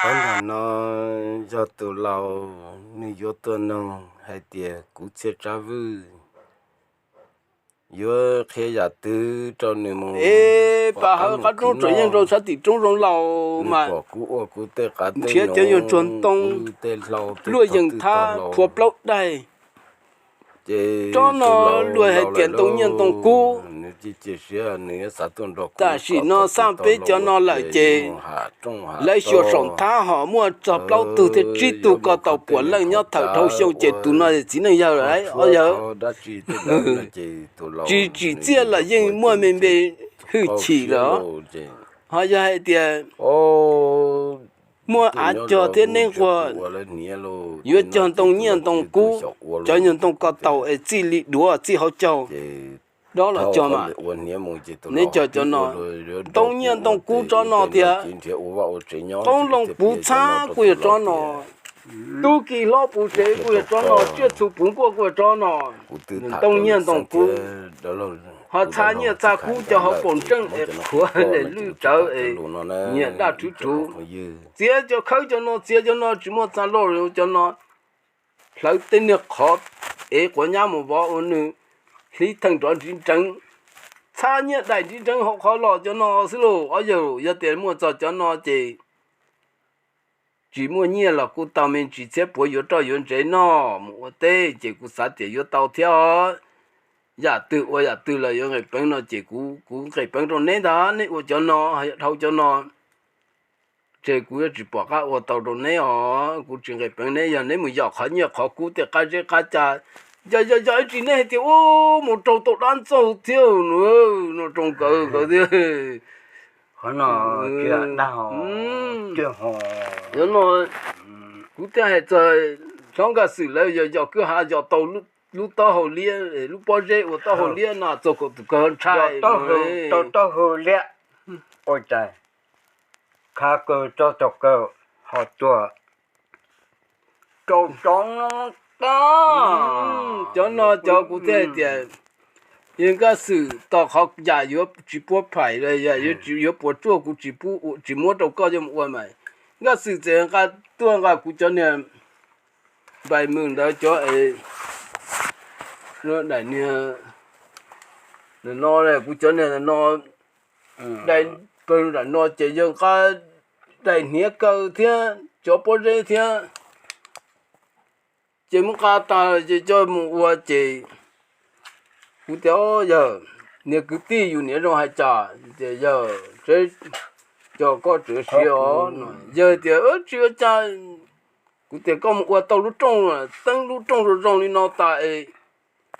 Qhov ntawm no yog tus laus nws yuav tuaj noog hais tias kuv Txhiaj Tsab Vwj yuav qhia yam twg rau nws mus. Es pas hawv qab roob tsuas yeej rau sab tim roob zoo laus mas pom kuv ua kuv tej qav tej nrhiav cov nyuag tsuag ntoo, luaj yees thab phua plaub daig. Tsob no luag hais tias ntoo nyiaj ntoo kub. Tam sim no xaj peb cov no lawm ces lawv xyuas saum nthab ho muaj txog plaub tug thiab tsib tug ko tau puav leej nyob thawm dhau xyoo ces tus no txiv neej yawg lawm, ob yawg. Tsis tsim txiaj los yeej muaj me npe hwj chim lawm. Ho yog hais tias muaj av cog thiab neb nquag yuav cog ntoo nyiaj ntoo kub, cov nyuag ntoo ko taus es txij li duav txij hauv caug, dob los cog mas. Neb cog cov no, ntoo nyiaj ntoo kub tsob no tiag, qoob loo puv txhab kuj yog tsob no, tub ki hlob puv tsev kuj yog tsob no, tsiaj txhu puv nkuaj kuj yog tsob no. Ntoo nyiaj ntoo kub, ho txha nyiaj txha kub cov hauv paus ntseej es qhuav lwj tsawv es nyiam daj rhuv rhuv. Txiav cov khawb cov no, txiav cov no tsis muaj txha loj cov no, hlawv tej niag qhov ev quav nyab mus vov ua nws hlib theej nrov nrib nreev, txha nyiaj daim nrib nreev hauv qhov los cov no xwb lauj. Ob yawg, yog tias muaj txog cov no ces tsis muaj nyiaj los kuj tau me ntsis txhiab puav yuav roj yuav ntsev noj mus ua teb ces kuv xav tias yuav tau thiab os. Yam twg ua yam twg los yuav nqis peev no ces kuv, kuv nqis peev rau neb ntag, neb ua cov no, dhau cov no. Ces kuv yuav tsis pom qab ua tau rau neb os, kuv tsis nqis peev neb, yog neb mus yos qhov nyiaj qhov kub tej qab zeb qab ca, yog yog yog ib tsam neb hais tias ua mus raug tau dab ntxaug thiab no, rau nkawd nkawd thiab. Qhov no, kuv thiaj hais txog hlob Nkaj Xwm lawv yog yos kwj ha yos tau lub taub hau liab, lub pob zeb ua taub hau liab no txog kaum tus kawg ntshai. Taub hau liab, ua cas khav kawg tso tog kawg ho tuag rau tsob no. Cov no cov kuv thiaj hais tias, yog Nkaj Xwm tos qhov yam yuav tsis puab phaim los yam yuav puas tsuaj kuv tsis pub, tsis muab rau koj coj mus ua mas. Nkaj Xwm txawm nqa tuaj nqa kuv cov niag npais mws ntawd cov es daim niag no, kuv cov niag no, daim pawg daim no ces yawg nqa daim hniav kaw thiab cov pob zeb thiab. Ces muab nqa tas ces coj mus ua ces kuv tias, yawg, niag kwv tij yus niam zoo hais cas? Tias yawg, seb cov koj tseem siv os. Yawg tias tsis ua cas. Kuv tias koj mus ua tau lub rooj, teeb lub rooj zoo zoo li no tas es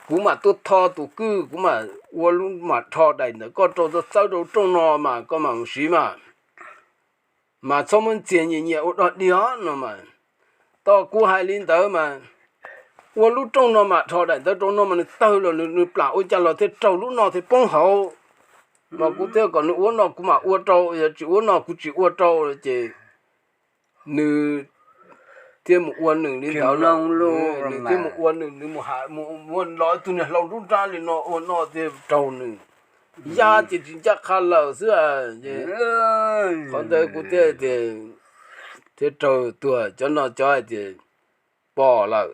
kuv mam tuaj tho tus kwj, kuv mam ua lub mam rho daim ntawd koj rau txawb txawb rau lub rooj no mas koj mam mus siv mas, mas txhob muab ntxiag nyiam nyiam ua dog dig os no mas. Tos kuv hais li ntawd mas ua lub rooj no mam rho daim ntawd rau no mas nws tawg los nws plam ua cas los thiaj raug lub no thiaj poob hauv. Mas kuv thiaj kom nws ua no kuv mam ua rau, yog tsis ua no kuv tsis ua rau ces nws thiaj mus ua nws li ntawd, nws thiaj mus ua nws, nws mus ua los tus niag hlau nruab nrab li no ua no thiaj raug nws. Ya ces tsis ncaj qha lawm xwb. Qhov ntawd kuv thiaj tias thiaj raug tuag, cov no cov hais tias pom lawm.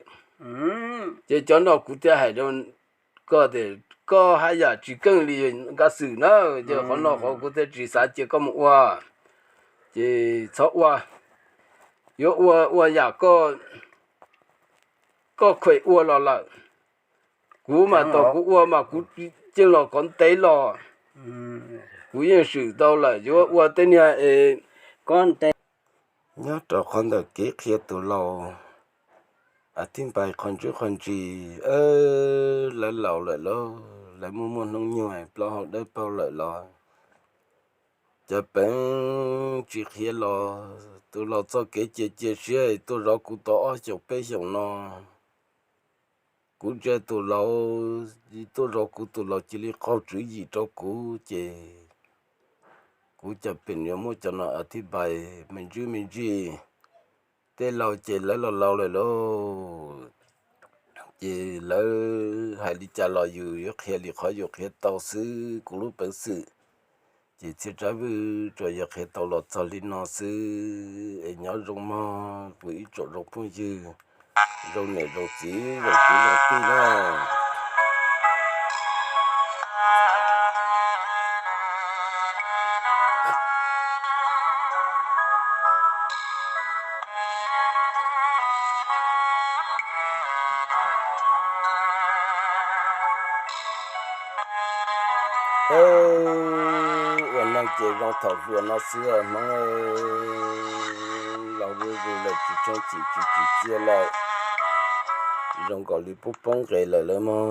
Ces cov no kuv thiaj hais rau koj tias koj haj yam tsis keej li Nkaj Xwm na, ces qhov no qhov kuv thiaj tsis xav cia koj mus ua. Ces txhob ua, yuav ua ua yam koj khuem ua los lawm. Kuv mas thaum kuv ua mas kuv cia los kov ntev los, kuv yeej swm tau lawm, yuav ua tej niag es kov ntev. Nyob rau qhov ntawm kev qhia tus laus, a thib npais qhov ntswb qhov ntsis, lawv laus lawm lauj, lawv muaj muaj hnub nyoog plaub hau dawb paug lawm los cov peev tsis qhia los, tus laus txoj kev cia cia siab tuaj zov kuv tau ob xyoos peb xyoos no. Kuv ntsia tus laus tuaj zov kuv, tus laus cia li qaug tswv yim rau kuv ces kuv cov peev yuav muab cov no a thib npais me ntsis me ntsis. Tej laus ces lawv los laus lawm lauj, ces lawv hais li cas los yus yuav qhia li qhov yus qhia tau xwb. Kuv lub peev xwm Ces Txhiaj Tsab Vwj tsuas yog qhia tau los txog li no xwb es nyob zoo mog kuv ib tsoom zoo phooj ywg, zoo niam zoo txiv zoo kwv zoo tij na. Ua neej ces zoo thaum hluas no xwb os Hmoob, laus zuj zus lawm tsis tshooj txim tsis tsim txiaj lawm, zoo nkaus li poob poob nqes lawm lawm mog.